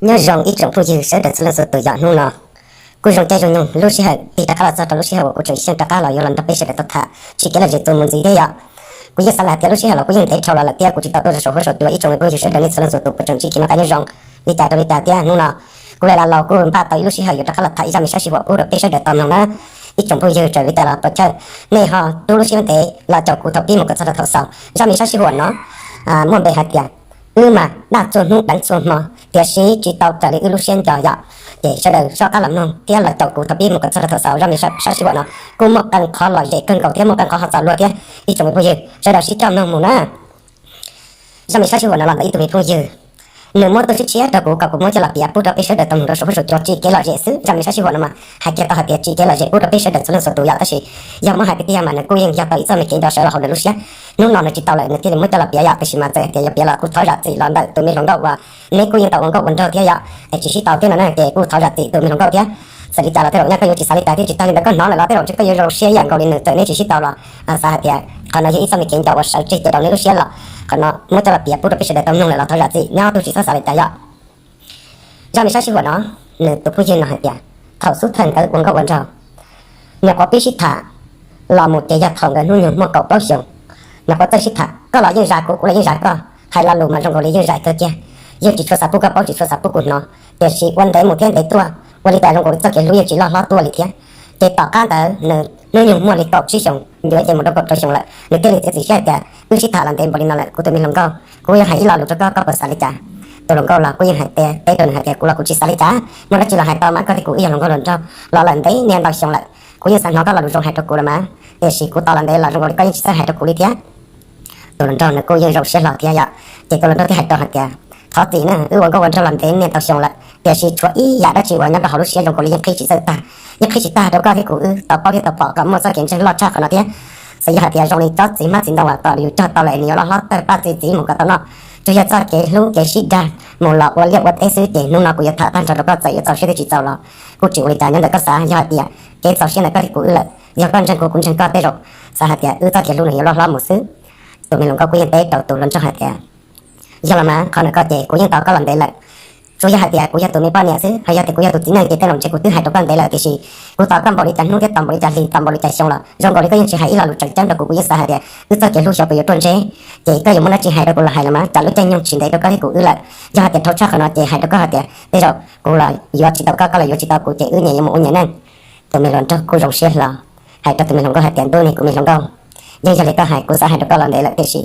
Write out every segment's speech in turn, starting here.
Nyob zoo ib tsoom phooj ywg sawv daws txhua leej txhua tus yom. Hnub no kuj zoo caij zoo nyoog lub sij hawm tig rov qab los txog rau lub sij hawm uas kuv tseem xyeej rov qab los yuav los nrog peb sawv daws tau tham tsis kev lom zem tus mus ntxiv thiab yom. Kuv yeej xav hais tias lub sij hawm los kuj yeej ntev dhau los lawm thiab kuv tsis tau tuaj rau saum huab saum cua. Ib tsoom phooj ywg sawv daws nej txhua leej txhua tus puas tseem tsis kev noj qab nyob zoo li cas rau li cas thiab. Hnub no kuj li los kuj npaj tau ib lub sij hawm yuav rov qab los tham ib zaj me sab sij huam pub rau peb sawv daws tau mloog na. Ib tsoom phooj ywg txawm li cas los puas chawj, nej ho rub lub siab ntev los caum kuv thaum pib mus kom txog rau thaum xaus. Zaj me sab sij huam no muaj npe hais tias wb mas daj txhua hnub deev txhua hmo, tiam sis tsis tau raws li wb lub siab nco yom. Ces sawv daws soj qab los mloog thiab los caum kuv thaum pib mus kom txog rau thaum xaus. Zaj me sab sij huam no kuj muaj qee qhov lom zem kawg nkaus thiab muaj qee qhov ho txaus luag thiab. Ib tsoom phooj ywg sawv daws sib coj mloog mus na. Zaj me sab sij huam no los ntawm ib tug me phooj ywg, nws muab tuaj tshiab tshiab rau kuv kom kuv muab coj los piav pub rau peb sawv daws tau mloog rau saum huab saum cua. Tsis kev lom zem xwb, zaj me sab sij huam no mas hais kiag tau hais tias tsis kev lom zem pub rau peb sawv daws txhua leej txhua tus yom, tab sis yog muab hais tiag tiag mas nws kuj yeej yog tau ib txoj me kev nco sawv los hauv nws lub siab. Hnub no nws tsis tau lawm nws thiaj li muab coj los piav yom, tiam sis mas txawm hais tias yuav piav los kuj thov zam txim los ntawm tus me hluas nkauj uas neb kuj yeej tau ua nkauj ua nraug thiab yom, es tsis sib tau thiab no na, ces kuj thov zam txim tus me hluas nkauj thiab. Txawm li cas los tej zaum nyaj koj yuav tsis xav li cas thiab tsis tau, tej zaum ntshe koj yuav zoo siab ib yam nkaus li nws, txawm neb tsis sib tau los xav hais tias qhov no yog ib txoj me kev nco uas sawv tseg ces rau neb lub siab los qhov no muab coj los piav pub rau peb sawv daws tau mloog lawm los thov zam txim, nyob twb tsis txhob xav li cas yom. Zaj me sab sij huam no, nws tus phooj ywg no hais tias thaum xub thawj nkawd ua nkauj ua nraug, nyuam qhuav pib sib tham los mus ces yog thaum nkawd hnub nyoog muaj kaum plaub xyoos. Nyuam qhuav txawj sib tham, koj los yeej zam kuv, kuv los yeej zam koj, hais lo lus mas zoo nkaus li yeej zam kawg kiag, yeej tsis tshua xav pub koj paub, tsis tshua xav pub kuv hnov. Tiam sis ua ntev mus thiab ntev tuaj, ua li cas zoo nkaus li txoj kev hlub yeej tsis loj hlob tuaj li thiab. Ces tom qab ntawd nws hnub nyoog muaj li kaum tsib xyoos, yuav ces mus rau kaum rau xyoos lawm, nws thiaj li txiav txim siab tias wb sib tham los ntev npaum li no lawm kuv tus me hluas nkauj, kuv yuav hais ib lo lus rau koj, koj puas xav li cas? Tus hluas nkauj los kuj yeej hais tias, teb rau nws hais tias kuv los kuv tsis xav li cas, muaj dab tsi los hais tau mas, koj thiab kuv wb yog hluas nkauj hluas nraug los lawm ntev niaj ntau xyoo lawm, kuv yeej xav hnov koj lo lus zoo hais rau kuv los mas, tiam sis kuv tos los ntev los zoo nkaus li koj yeej tsis txawj hais rau kuv li thiab. Tus hluas nraug nws kuj yeej zoo siab hlo thiab yom, ces tus hluas nraug thiaj hais rau hais tias thov txim na, wb ua nkauj ua nraug los ntev niaj ntau xyoo lawm, tiam sis tshuav ib yam dab tsi uas nyob rau hauv lub siab zoo nkaus li yeej qhib tsis txawj tag, yeej qhib tsis tag rau koj thiab kuv wb tau paub thiab tau pom kom muaj txoj kev ntseeg loj tshaj qhov no thiab. Xws yog hais tias zoo li tsob txiv hmab txiv ntoo uas tom yus cog tau lawm nws yuav loj hlob tawg paj txi txiv mus kom tau noj, tsuas yog txoj kev hlub kev sib dag mus los ua liaj ua teb xwb. Ces hnub no kuv yuav tham tag nrho rau koj, txawm yuav txaus siab thiab tsis txaus los kuj tsis ua li cas nyob ntawm koj xav. Yog hais tias kev txaus siab ntawm koj thiab kuv wb lawm, yog koj ntseeg kuv kuv ntseeg koj, tej zaum xav hais tias wb txoj kev hlub nws yuav loj hlob mus xwb. Tus me hluas nkauj kuj yeej teb rau tus hluas nraug hais tias yog los mas, qhov ntawm koj ces kuv yeej tos koj los ntev lawm, tsuas yog hais tias kuv yog tus me poj niam xwb, hos yog tias kuv yog tus txiv neej ces tej zaum ntshe kuv twb hais rau koj ntev lawm, tiam sis kuv tos koj npaum li cas hnub thiab tos npaum li cas hlis, tos npaum li cas xyoo los zoo nkaus li koj yeej tsis hais ib lo lus tseem ceeb rau kuv. Kuv yeej xav hais tias wb txoj kev hlub xyov puas yuav ruaj ntseb. Ces koj yuav muaj dab tsi hais rau kuv los hais los mas, tsam lub caij nyoog tsis ntev rau koj thiab kuv wb lawm. Yog hais tias dhau tshaj qhov no ces hais rau koj hais tias tej zaum kuv los yuav tsis tau koj, koj los yuav tsis tau kuv, ces wb nyias yuav mus ua nyias neej. Tus me hluas nraug kuj zoo siab hlo hais rau tus me hluas nkauj hais tias ntuj ne kuv me hluas nkauj, yeej yog li koj hais, kuv xav hais rau koj los ntev lawm tiam sis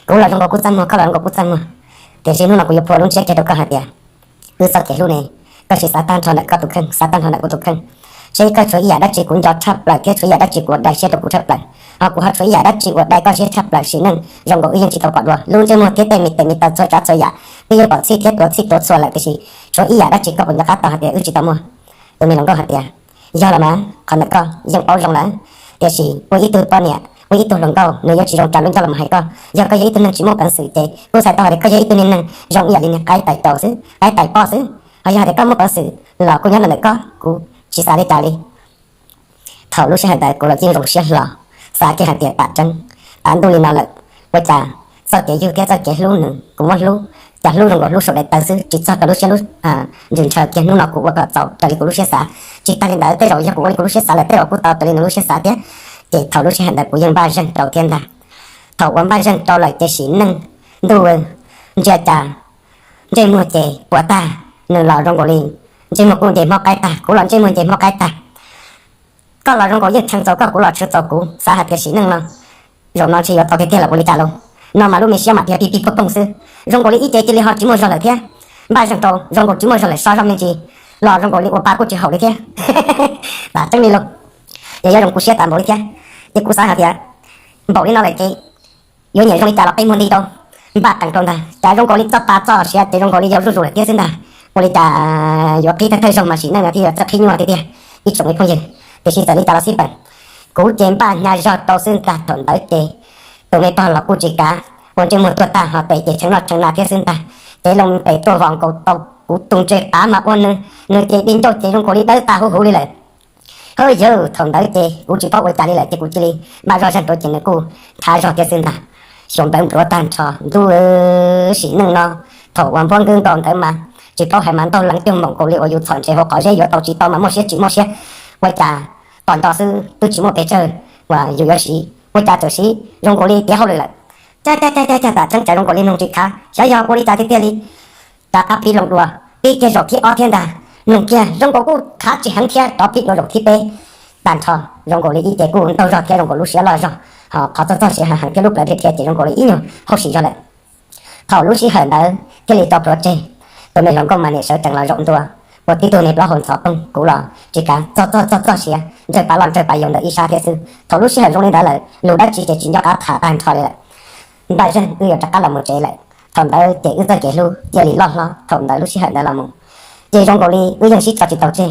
kuv los zoo nkaus kuj txaj muag, koj los zoo nkaus kuj txaj muag, tiam sis hnub no kuv yuav phua lub ntsiab kiag rau koj hais tias wb txoj kev hlub ne, koj sim xav tag nrho ntawm koj tus kheej, xav tag nrho ntawm kuv tus kheej, seb koj tshuav ib yam dab tsi kuv nco tshaj plaws thiab tshuav ib yam dab tsi kuv dai siab rau kuv tshaj plaws, hos kuv ho tshuav ib yam dab tsi uas dai koj siab tshaj plaws. Sim neej zoo nkaus wb yeej tsis tau pom dua, lub ntsej muag thiab tej me tes me taw txhua tsav txhua yam twb yeej pom txhij thiab tuav txhij tuav txhua lawm, tiam sis tshuav ib yam dab tsi koj puas nco qab tau hais tias wb tsis tau muaj? Tus me hluas nkauj hais tias yog los mas, qhov ntawm koj yeej paub zoo lawm, tiam sis ua ib tug poj niam ua ib tug hluas nkauj nws yuav tsis zoo ras lub ncauj los hais koj. Yog koj yog ib tug neeg tsis muaj peev xwm ces kuj txhais tau hais tias koj yog ib tug niag neeg zoo ib yam li niag qaib tais rau xwb, qaib tais poj xwb. Hos yog hais tias koj muaj peev xwm los kuj nyob ntawm koj, kuv tsis xav li cas li. Thaum lub sij hawm ntawd kuv los yeej zoo siab hlo, xav kiag hais tias tam tseeb, tav ntuj li no lawm, ua cas txoj kev yug thiab txoj kev hlub nws kuv muab hlub, cas hlub zoo nkaus hlub saum daim tawv xwb, tsis txog rau lub siab lub ntsws ntshaw kiag. Hnub no kuv ua kom txaus raws li kuv lub siab xav, tsis tag li ntawd tej zaum yog kuv ua li kuv lub siab xav lawm tej zaum kuj tau raws li nws lub siab xav thiab. Ces thaum lub sij hawm ntawd kuv yeej npaj zeeg rau thiab ntag. Thaum uas npaj zeeg rau lawm ces sim neej ntuj ntsia cas ntsej muag ces puas tag, nws los zoo nkaus li ntsej muag kuj nce hmob qaib tag, kuv los ntsej muag nce hmob qaib tag. Koj los zoo nkaus yeej tshee txaus koj, kuv los tshee txaus kuv, xav hais tias sim neej no zaum no ntshe yuav tau tiag tiag los ua li cas lauj. No mas lub me siab mam tiag pig pig pooj pooj xwb, zoo nkaus li ib ce cia li ho tsis muaj zog lawm thiab. Npaj zeeg rau zoo nkaus tsis muaj zog lawm, so zog me ntsis los zoo nkaus li ua pa kuj tsis haum li thiab. Tam tseeb li lauj, yog yuav zoo kuv siab tas npaum li thiab. Ces kuv xav hais tias npaum li no lawm ces yuav nyiam zoo li cas los qi muag nti rau, npaj qees rau ntag. Cas zoo nkaus li txoj pa txoj sia ces zoo nkaus li yau zuj zus lawm thiab xwb ntag. Ua li cas yuav qhib thawj thawj zaug mas sim neej no thiaj yuav txawj qhib nyuaj tiag tiag, ib tsoom me phooj ywg. Tiam sis txawm li cas los xij peem, kuv ces npaj hnyav zog rau xwb ntag. Thaum ntawd ces tus me pog los kuj tsis kav, ua ntsej muag tuag tag ho tes ces tshee noj tshee na thiab xwb ntag. Cev loo tes tuaj vos nkaus tau kuv tus ntsej qav mas ua nws, nws ces di ncauj ces zoo nkaus li dawb tag huv huv li lawm. Hawb yawg, thaum ntawd ces kuv tsis paub ua li cas li lawm ces kuv cia li npaj zog zeeg rau ces nws kuj nthav zog thiab xwb ntag. Xyoo ntawd nruav tag nrho ntuj, sim neej no thaum uas npuab nkwb nkaus ntawd mas tsis paub hais mas ntaug lees cuag npaum nkaus li uas yus txhom ntses hauv qhov zeb yuav tau tsis tau mas muaj siab tsis muaj siab. Ua cas tos nco xwb twb tsis muaj pes tsawg uas yus yuav siv, ua cas txawm siv zoo nkaus li tiav hauj lwm lawm. Cag cag cag cag cag, tam tseeb tsam zoo nkaus li mloog tsis khav, xyov yog ua li cas tiag tiag li. Rov qab pib loo dua, pib kiag zaum thib ob thiab ntag, mloog kiag zoo nkaus kuj khav tsis heev thiab, rov pib dua zaum thib peb. Tag nrho zoo nkaus li ib ce kuj ntaug zog thiab zoo nkaus lub siab loj zog, ho qhov txog txog siav heev heev thiab lub plawv dhia dhia ces zoo nkaus li ib nyuag hauj sim zog lawm. Thaum lub sij hawm ntawd thiaj li tso plhuav tseg, tus me hluas nkauj mas niam sawv tsees los zaum ntua, ua tib tug niag plaub hau ntxhov poog, kuv los tsis kav, txog txog txog txog siav ntsawj pa loj ntsawj pa yau ntawm ib sab thiab xwb. Thaum lub sij hawm zoo li ntawd lawm lus dab tsi ces tsis nco qab tham tag nrho li lawm. Npaj zeeg wb yuav rov qab los mus tsev lawm. Thaum ntawd ces wb txoj kev hlub thiaj li loj hlob thaum ntawd lub sij hawm ntawd los mus, ces zoo nkaus li wb yeej sib tso tsis tau tseg.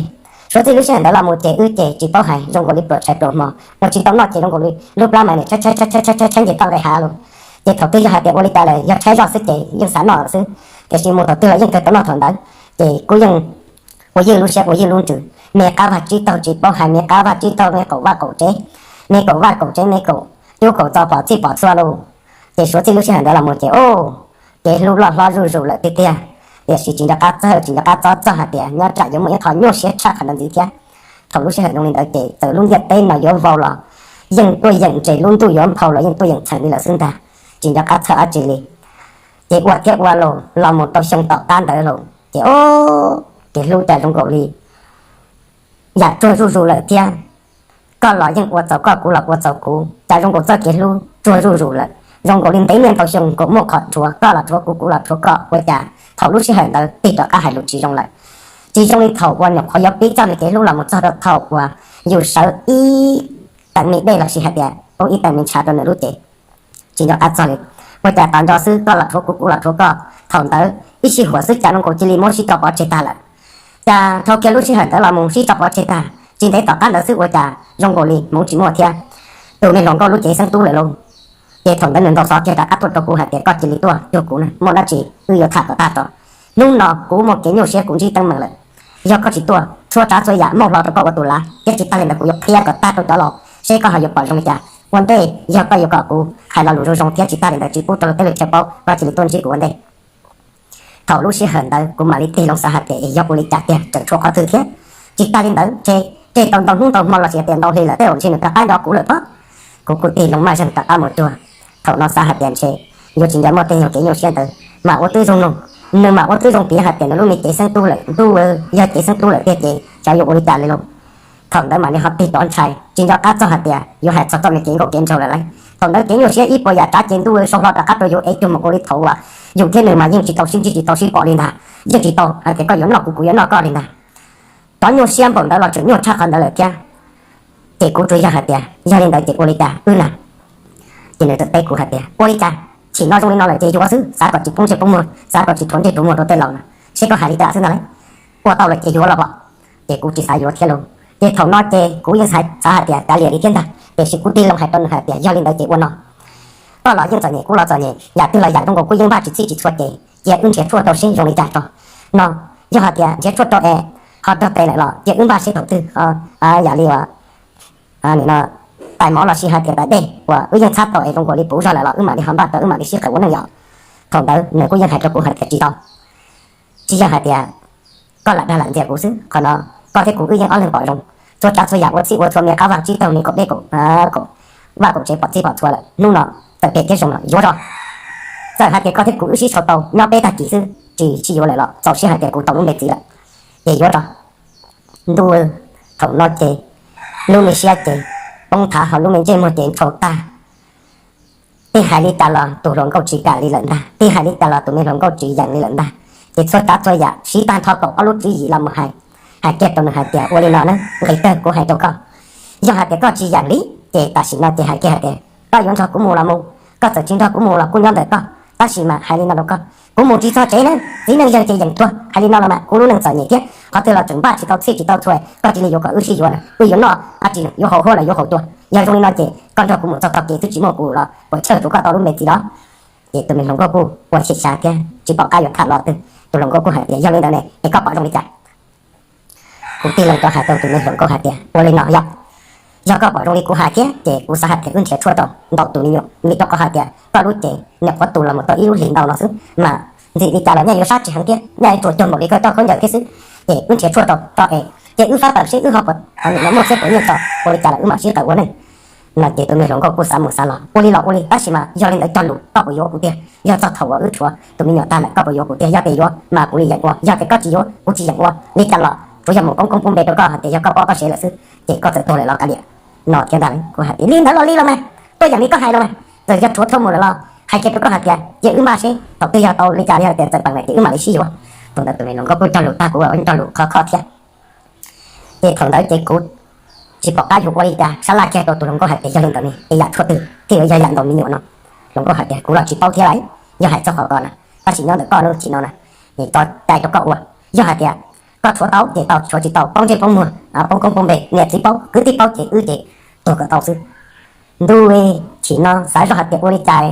Suav txij lub sij hawm ntawd los mus ces wb ces tsis paub hais, zoo nkaus li pluas tshais pluas hmo, ua tsis tau noj ces zoo nkaus li lub plab mas nim tshaib tshaib tshaib tshaib nce toj nqis hav lawm. Ces thaum twg yog hais tias ua li cas lawm yog tshaib zog xwb ces yeej xav noj xwb, tiam sis mus thaum twg los yeej kawg tau noj thaum ntawd. Ces kuj yeej ua ywj lub siab ua ywj lub ntsws, me qab vag tsib taug tsis paub hais, me qab vag tsib taug me qaum vaj qaum tsev, me qaum vaj qaum tsev, me qaum cub qaum txos pom txhij pom txhua lawm. Ces suav txij lub sij hawm ntawd los mus ces, o, kev hlub loj hlob zuj zus lawm tiag tiag, tiam sis tsis nco qab txawj tsis nco qab txob txog hais tias nyob tsam yuav muaj ib qho nyuaj siab tshaj qhov ntawd ntxiv thiab. Thaum lub sij hawm zoo li ntawd ces txawm lub ntiaj teb no yuav vau los yeej tuaj yeem, ntshe lub ntuj yuav nphau los yeej tuaj yeem txheem li lawm xwb ntag, tsis nco qab txhawj dab tsi li. Ces ua thiab ua los los mus tau xyoo tom qab ntawd los ces, o, kev hlub cas zoo nkaus li yam tsuag zuj zus lawm thiab. Koj los yeej ua txaus koj, kuv los ua txaus kuv, cas zoo nkaus txoj kev hlub tsuag zuj zus lawm, zoo nkaus li ntev niaj ntau xyoo nkaus muaj qhov rhuav, koj los rhuav kuv, kuv los rhuav koj, ua cas thaum lub sij hawm ntawd tig rov qab hais lus tsis zoo lawm. Tsis zoo li thaum uas nyuam qhuav yuav pib txoj me kev hlub los mus txog rau thaum uas yus sawv ib teev me dej los sis hais tias poob ib teev me ntshav rau nws lub cev. Tsis nco qab txog li, ua cas tos nco xwb koj los rhuav kuv, kuv los rhuav koj, thaum ntawd ib sij huam xwb cas zoo nkaus cia li muab sib tso pov tseg tag lawm. Cas dhau kiag lub sij hawm ntawd los mus sib tso pov tseg tag, tsis ntev tom qab ntawd xwb ua cas zoo nkaus li hmoov tsis muaj thiab, tus me hluas nkauj lub cev xeeb tub lawm lauj. Ces thaum ntawd nws ntaus xov kiag rov qab tuaj rau kuv hais tias koj cia li tuaj cuag kuv na, muaj dab tsi wb yuav tham kom tag tso. Hnub no kuv muaj kev nyuaj siab kuv ntsib teeb meem lawm. Yog koj tsis tuaj, txhua tsav txhua yam muaj hlo rau koj ua tus lav thiab tsis tag li ntawd kuv yuav qhia kom tag rau cov laus seb koj ho yuav pom zoo li cas. Ua ntej yog koj yuav kom kuv hais lo lus zoo zoo thiab tsis tag li ntawd tsis pub rau lub teb lub chaw paub, koj cia li tuaj ntsib kuv ua ntej. Thaum lub sij hawm ntawd kuv mam li tig loo xav hais tias es yog ua li cas tiag, tseem tshuav qhov twg thiab. Tsis tag li ntawd ntshe tseg tau ntau hnub ntau hmo los sis tias ntau hli lawm tej zaum ntshe nws rov qab nco kuv lawm pob. Kuv kuj tig loo maj zeeg rov qab mus cuag. Thaum no xav hais tias ntshe yuav tsis nco muaj tej yog kev nyuaj siab ntawd, mam ua twb zoo no, nws mam ua twb zoo piav hais tias nws lub me cev xeeb tub lawm, ntuj, yog cev xeeb tub lawm tiag ces xyov yuav ua li cas li lauj. Thaum ntawd mam li ho tig rov ntshai tsis nco qab txog hais tias yuav hais txog txoj me kev nkaum kev nraug lawm lauj. Thaum ntawd kev nyuaj siab ib puas yam tsav ces ntuj, sau hlo rov qab rau yus es cuag mus ua li thaum uas yus thiab nws mas yeej tsis tau sib ntsib tsis tau sib pom li ntag, yeej tsis tau hais tias koj yuav noj kuv kuv yuav noj koj li ntag. Cov nyuaj siab npaum ntawd los tseem nyuaj tshaj qhov ntawd lawm thiab. Ces kuv tsuas yog hais tias yog li ntawd ces ua li cas wb na? Ces nws teb kuv hais tias ua li cas, chim no zoo li no lawm ces yuav xwb, xav kom tsis poob ntsej poob muag, xav kom tsis rhuav ntsej rhuav muag rau tej laus na, seb koj hais li cas xwb ntag lauj. Ua tau lawm ces yuav los pom. Ces kuv tsis xav yuav thiab lauj. Ces thaum no ces kuv yeej xav hais tias kav liam li thiab ntag, tiam sis kuv tig loo hais rau nws hais tias yog li ntawd ces ua no, koj los yeej txom nyem, kuv los txom nyem, yam twg los yam zoo nkaus kuj yeej npaj tsis txhij tsis txhua ces cia wb nrhiav tshuaj rau seb zoo li cas tso. No, yog hais tias nrhiav tshuaj rau es ho raug tes lawm los cia wb npaj seb thaum twg yam li uas nim no tais mov los sis hais tias tais dej uas wb yeej txhab tau es zoo nkaus li puv zog lawm los wb mam li ho npaj rau wb mam li sib qawm ua neej yom. Thaum ntawd nws kuj yeej hais rau kuv hais tias tsis tau, tsis yog hais tias koj lam dag lam ntxias kuv xwb, qhov no koj thiab kuv wb yeej ob leeg pom zoo. Txhua tsav txhua yam ua txhij ua txhua, me qab vaj tsib taug, me kaum dej kaum, vaj kaum tsev pom txhij pom txhua lawm, hnub no txawm phem thiab zoo no yuav zog. Txawm hais tias koj thiab kuv wb sib sau tau nyob peb tag kis xwb tsis tsis yuav lawm los txaus siab hais tias kuv tau lub me txiv lawm, ces yuav zog. Ntuj, thaum no ces lub me siab ces poob thav, ho lub me ntsej muag ces ntshau tag. Tej hais li cas los tus hluas nkauj tsis kam li lawm ntag, tej hais li cas los tus me hluas nkauj tsis yeem li lawm ntag. Ces txhua tsav txhua yam siv tag nrho kaum ob lub tswv yim los mus hais, hais kiag rau nws hais tias ua li no na, nqis tawg, kuv hais rau koj, yog hais tias koj tsis yeem li, ces tam sim no ces hais kiag hais tias koj yuav nrog kuv mus los mus, koj txawm tsis nrog kuv mus los kuj nyob ntawm koj, tab sis mas hais li no rau koj, kuv mus tsis txog tsev na, txiv neej yawg ces yeem tuag. Hais li no los mas kuv lub neej txom nyem thiab qhov twg los tseem npaj tsis tau txhij tsis tau txhua, koj cia li yuav kom wb sib yuav na, wb yuav noj dab tsi yuav haus huab los yuav haus tuag. Yog zoo li no ces koj nrog kuv mus txog tog kev twb tsis muaj kuv los puas chawj rau koj tau lub me txiv los? Ces tus me hluas nkauj kuj ua xyem xyav thiab tsis pom qab yuav tham los twg, tus hluas nkauj kuj hais tias yog li ntawd ne es koj pom zoo li cas? Kuv tig loo rov hais rau tus me hluas nkauj hais tias ua li no yog, yog koj pom zoo li kuv hais thiab ces kuv xav hais tias wb nrhiav tshuaj rau. Ntaus tus me nyuam li rau qhov hais tias koj lub cev nyuam qhuav tu los mus tau ib lub hlis ntau no xwb mas ntxim li cas los nyaj yuav sab tsis heev thiab, nyaj tsuas cuag npaum li koj coj khaub ncaws thiab xwb. Ces wb nrhiav tshuaj rau es, ces wb fab tawm seb wb ho puas nyiam muaj txhiab puas nyiaj txom ua li cas los wb mam sib qawm ua neej. No ces tus me hluas nkauj kuj xav mus xav los, ua li los ua li, tab sis mas yog li ntawd cog lus koj puas yuav kuv tiag? Yog txog thaum uas wb rhuav tus me nyuam tag lawm koj puas yuav kuv tiag? Yog tias yuav mas kuv li yeem ua, yog tias koj tsis yuav kuv tsis yeem ua. Li cas los tsuav yog mus koob koob pub npe rau koj hais tias yog koj poj koj sev lawm xwb ces koj txawm tuag lawm los kav liam. No thiab ntag, kuv hais tias li ntawd los li los mas, tuaj yam li koj hais los mas, txawm yog rhuav txhua mus lawm los hais kiag rau koj hais tias cia wb npaj seb thaum twg yog tau li cas, yog tias txawm peem lawm ces wb mam li sib yuav. Thaum ntawd tus me hluas nkauj kuj cog lus tag, kuv los nrog lus kho kho thiab. Ces thaum ntawd ces kuv tsis pom qab yuav ua li cas, sab laj kiag rau tus hluas nkauj hais tias yog li ntawd ne, es yam tshuaj twg thiaj yuav yog yam ntaus me nyuam no? Hluas nkauj hais tias kuv los tsis paub thiab lauj, yog hais txog qhov ko na, tab sis nyob ntawm koj lub thim no na, es tso cai rau koj ua. Yog hais tias koj rhuav tau ces tau, rhuav tsis tau poob ntsej poob muag, poob koob poob npe, niam txiv paub kwv tij paub ces wb ces tuag kom tau xwb. Ntu thim no xav zoj hais tias ua li cas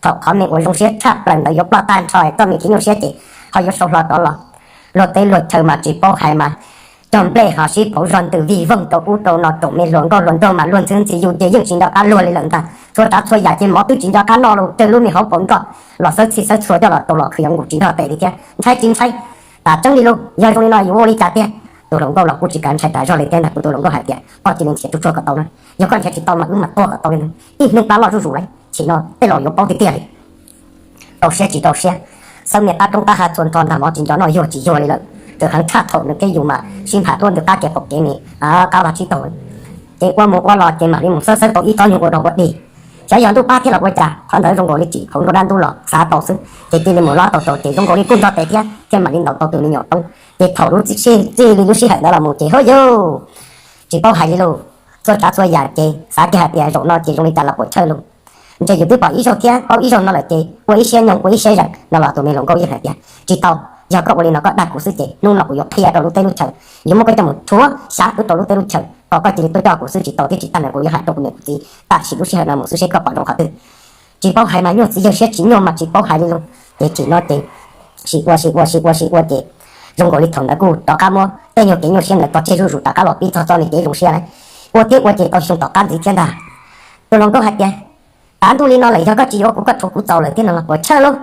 thaum qhov me uas zoo siab tshaj plaws ntawd yuav ploj tag nrho, txoj me kev nyuaj siab ces ho yuav sau hlo rov los. Luag teb luag chaw mas tsis paub hais mas cog nplej ho sib pauv zog ntws vij voog rau ub rau no, tsoom me hluas nkauj hluas nraug mas luag ntxhi ntxhi yus ces yeej tsis nco qab luag li lawm ntag. Txhua tsav txhua yam ces mov twb tsis nco qab noj los raws lub me hauv paus nroj los xawb txhij xawb txhua coj los tau los khwv yuav nkus tsis nrog tes li thiab. Ntshai tsis ntshai? Tam tseeb li lauj, yog zoo li no yuav ua li cas tiag? Tus hluas nkauj los kuj tsis kav ntshai tas zog li thiab ntag, kuv tus hluas nkauj hais tias koj cia li nrhiav tshuaj tshuaj kom tau na, yog koj nrhiav tsis tau mas wb mam tuag kom tau li no, ib hnub plab loj zuj zus lawm, thim no tej laus yuav paub tiag tiag li. Rau siab tsis rau siab, xawb niag qab roob qab hav txhua nrho ntag, mov tsis nco noj yuag tsis yuag li lawm. Txawm heev tshaj thaum nws tej yus mas sib npham tuaj ntws qab kiag qaum kev ni, qab vaj tsib taug. Ces ua mus ua los ces mam li mus xawb xawb tau ib tsob nyuag ua dog ua dig. Xyov yog ntuj pab thiab los ua cas, qhov ntawd zoo nkaus li tsim hauv nruab dab ntub los xav tau xwb, ces cia li mus lob tau rau ces zoo nkaus li kuj nrog tes thiab thiaj mam li ntaus tau tus me nyuam poob. Ces thaum lub txij li lub sij hawm ntawd los mus ces hub yus tsis paub hais li lauj. Txhua tsav txhua yam ces xav kiag hais tias zaum no ces zoo li cas los puam chawj lauj. Ntshe yus twb pom ib zaug thiab paub ib zaug no lawm ces ua ib siab nyoog ua ib siab zeem no los tus me hluas nkauj yeej hais tias tsis tau, yog koj ua li no koj dag kuv xwb ces hnub no kuv yuav qhia rau lub teb lub chaw, yuav muab koj coj mus rhuav xyav kwv rau lub teb lub chaw, kom koj cia li tuaj coj kuv xwb, tsis tau thiab tsis tag no kuv yuav hais rau kuv niam kuv txiv tam sim lub sij hawm no mus xwb seb koj pom zoo qhov twg. Tsis paub hais mas nyuaj txiv yawg siab tsis nyuaj mas tsis paub hais li lauj. Ces tsim no ces sim ua sim ua sim ua sim ua ces zoo nkaus li thaum ntawd kuj rov qab muab tej nyuag kev nyuaj siab ntawd tso tseg zuj zus rov qab los pib txog txoj me kev zoo siab lawm. Ua thiab ua ces tau xyoo tom qab ntxiv thiab ntag. Tus hluas nkauj hais tias tav ntuj li no lawm yog koj tsis yuav kuv koj rhuav kuv txaus lawm thiab no los puam chawj lauj.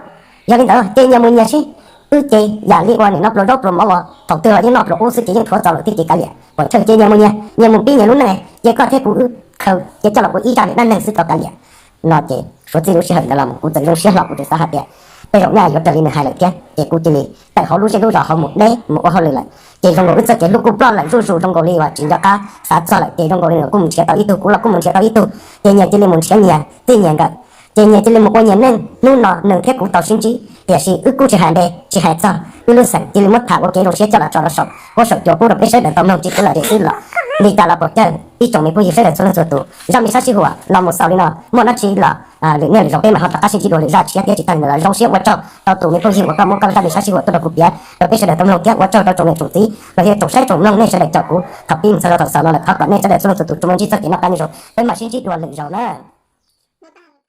Yog li ntawd ces nyias mus nyias seb, wb ces yam li ua nim no pluas zaub pluas mov uas thaum twg los yeej noj pluas ub xwb ces yeej rhuav txaus lawm thiab ces kav liam, puam chawj ces nyias mus nyias, nyias mus pib nyias lub neej, ces koj thiab kuv wb khaws ces coj los ua ib zaj niam dab neeg xwb tso kav liam. No ces suav txij lub sij hawm ntawd los mus kuv txawm zoo siab hlo, kuv txawm xav hais tias tej zaum nyaj yuav raws li nws hais lawm thiab ces kuv cia li tawm hauv lub zej lub zos ho mus deb mus ua hauj lwm lawm. Ces zoo nkaus wb txoj kev hlub kuj ploj lawm zuj zus, zoo nkaus li uas tsis nco qab xav txog lawm ces zoo nkaus li nws kuj mus nrhiav tau ib tug, kuv los kuj mus nrhiav tau ib tug, ces nyias cia li mus nrhiav nyias txij nyias nkawm, ces nyias cia li mus ua nyias neej. Hnub no nws thiab kuv tau sib ntsib, tiam sis wb kuj tsis hais npe tsis hais txog, wb lub xeem cia li muab tham ua kev zoo siab coj los tso rau saum huab saum cua pub rau peb sawv daws tau mloog tsis kwv lom zem xwb los li cas los puam chawj. Ib tsoom me phooj ywg sawv daws txhua leej txhua tus, zaj me sab sib huam los mus xaus li no, muaj dab tsi los lwm niaj lwm zaus peb mam ho rov qab sib ntsib dua lwm zaj tshiab thiab. Tsis tag li ntawd los zoo siab ua tsaug rau tus me phooj ywg uas koj muab koj zaj me sab sib huam tuaj rau kuv piav rau peb sawv daws tau mloog thiab ua tsaug rau tsoom niam tsoom txiv los yog tsoom saib tsoom mloog nej sawv daws caum kuv thaum pib mus txog rau thaum xaus no lawm. Thov kom nej sawv daws txhua leej txhua tus tsuas muaj ntsib txoj kev noj qab nyob zoo, peb mam sib ntsib dua lwm zaus na.